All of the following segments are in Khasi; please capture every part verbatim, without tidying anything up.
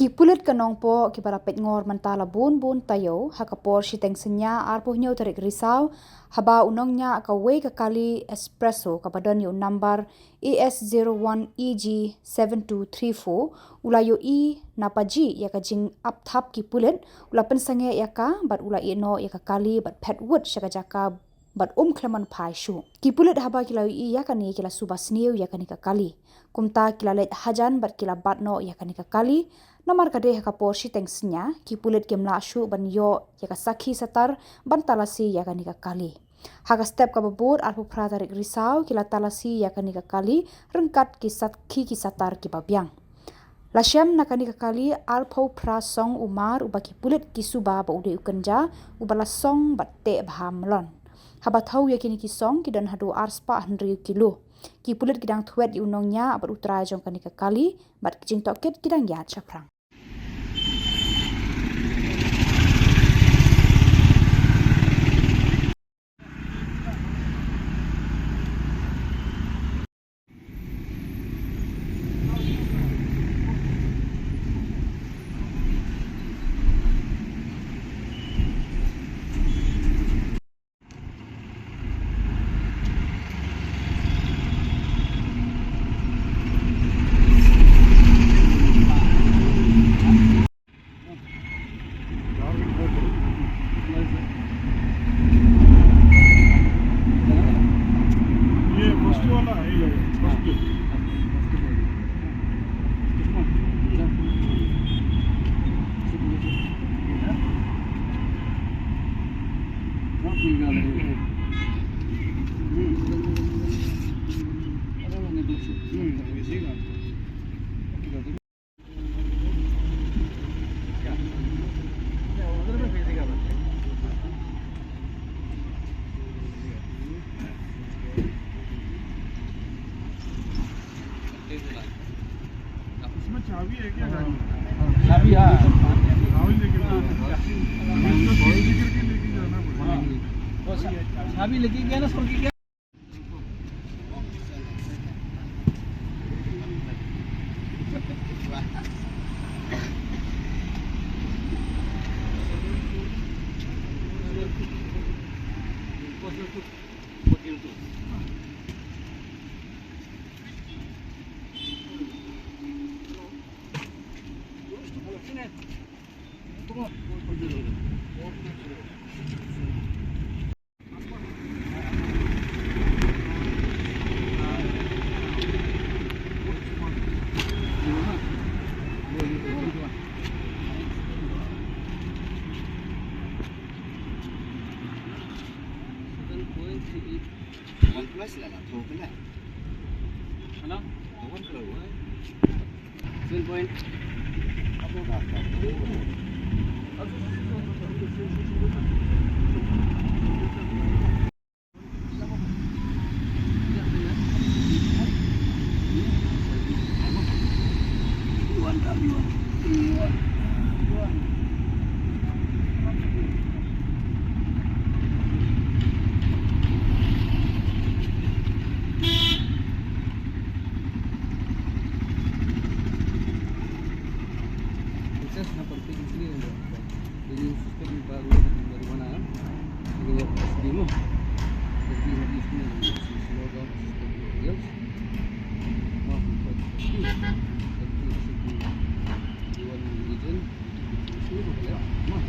Ki pulit ka Nongpoh kiba la peit ngor mynta la bun bun taïew ha ka por shiteng synñia arphew hynñiew tarik Risaw, haba u nongñiah kawei ka kali Espresso kaba don ïa u nambar A S zero one E G seven two three four u la ïohi na pajih ïa ka jingap thap ki pulit, u la pynsangeh ïa ka bad u la ïeh noh ïa ka kali bad phet wut sha ka jaka bad um khlem phai shuh. Ki pulit haba ki la ïohi ïa kane ki la suba sniew ïa kane ka kali. Kumta ki la leit hajan bad ki la bat noh ïa kane ka kali. Namar ka dei ha ka por shiteng synñia, ki pulit kim lah shuh ban ïoh ïa ka sakhi satar ban talasi ïa kane ka kali. Ha ka step kaba bud arphew phra tarik Risaw ki la talasi ïa kane ka kali ryngkat ki sakhi ki satar kiba biang. La shem na kane ka kali arphew phra song u mar uba ki pulit ki suba ba u dei u kynja uba la song bad teh bha mlon. Haba thew ïa kine ki song ki don haduh arspah hynriew kilo. Ki pulit ki dang thwet ïa u nongñiah bad u trai jong kane ka kali bad ki jingtohkit ki dang ïaid shaphrang. ये फर्स्ट वाला है, ये फर्स्ट। हम्म, इसी का। इसमें चाबी है क्या गाड़ी की? चाबी, हाँ। चाबी लेके जाना। इसको सील करके लेके जाना पड़ेगा। हाँ। तो चा-, चाबी लेके गया ना, सर, की क्या? Seven point three eight. OnePlus la la tho kena. Hello? Seven point. Protest na parti isliye hua hai. Ye news system ka rule marijuana hai. Ye wo system ho. System ho, system ho. Slow down system ho. Yes. Maaf, maaf. Gulti se ki one region. Maaf.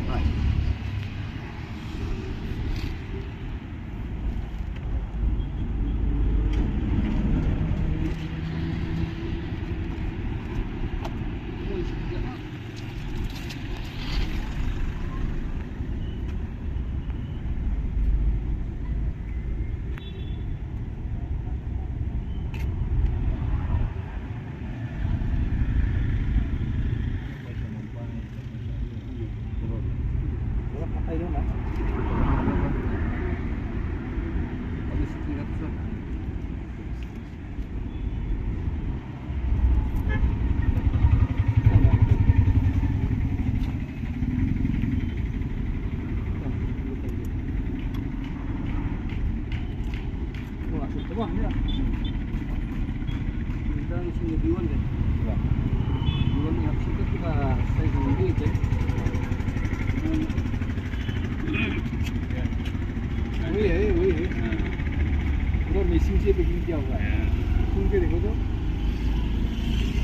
सुन के देखो तो,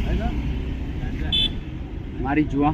है ना? हमारी जुआ।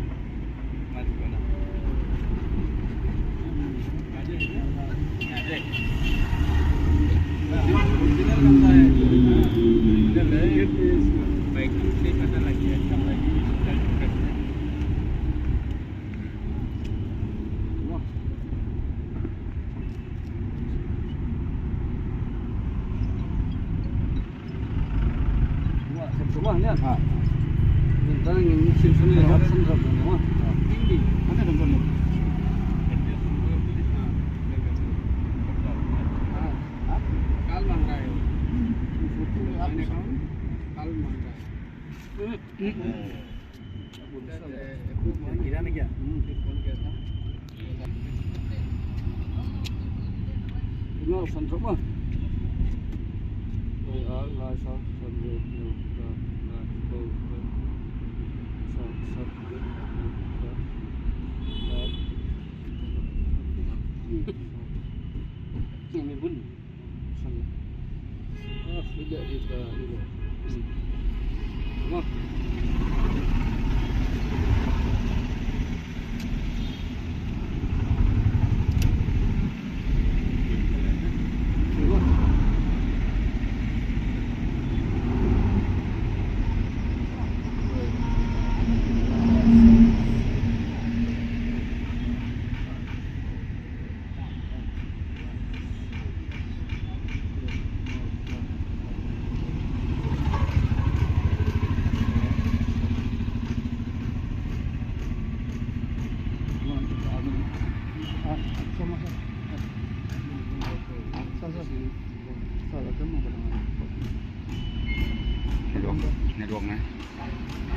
Network, network na.